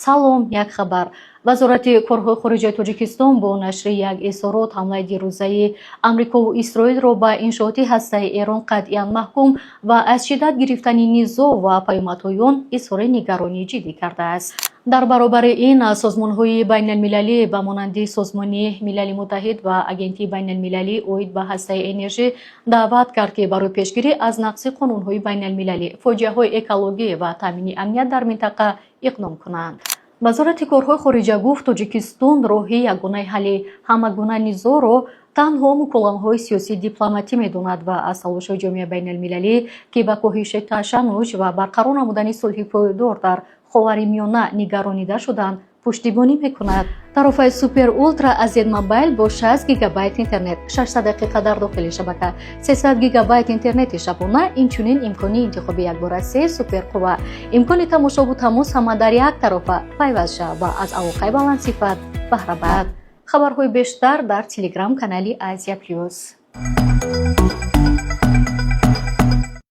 Салом, як хабар. Вазорати корҳои хориҷаи Тоҷикистон бо нашри як изҳорот ҳамлаи дирӯзаи Амрикову Исроилро ба иншооти ҳастаи Эрон қатъиян маҳкум ва аз шиддат гирифтани низоъ ва паёмадҳои он изҳори нигаронии ҷиддӣ кардааст. Дар баробари ин, созмонҳои байналмилалӣ ба монанди Созмони Милали Муттаҳид ва Агентии байналмилалӣ оид ба ҳастаи энержӣ даъват кард, ки барои пешгирӣ аз нақзи қонунҳои байналмилалӣ, фоҷиаҳои экологӣ ва таъмини амният дар минтақа иқдом кунанд. Вазорати корҳои хориҷа гуфт, Тоҷикистон роҳи ягонаи ҳалли ҳама гуна низоъро танҳо муколамаҳои сиёсии дипломатӣ медонад ва аз талошҳои ҷомеаи байналмилалӣ, ки ба коҳиши ташаннуҷ ва барқарор намудани сулҳи пойдор дар Ховари Миёна нигаронида шуданд, пуштибонӣ мекунад. Тарофаи Супер Ултра аз Зедмобайл бо 60 гигабайт интернет, 600 дақиқа дар дохили шабака, 300 гигабайт интернети шабона, инчунин имкони интихоби якбора се суперқувва, имкони тамошову тамос, ҳама дар як тарофа. Пайваст шав ва аз алоқаи баландсифат баҳра бар. Хабарҳои бештар дар Телеграм канали Азия Плюс.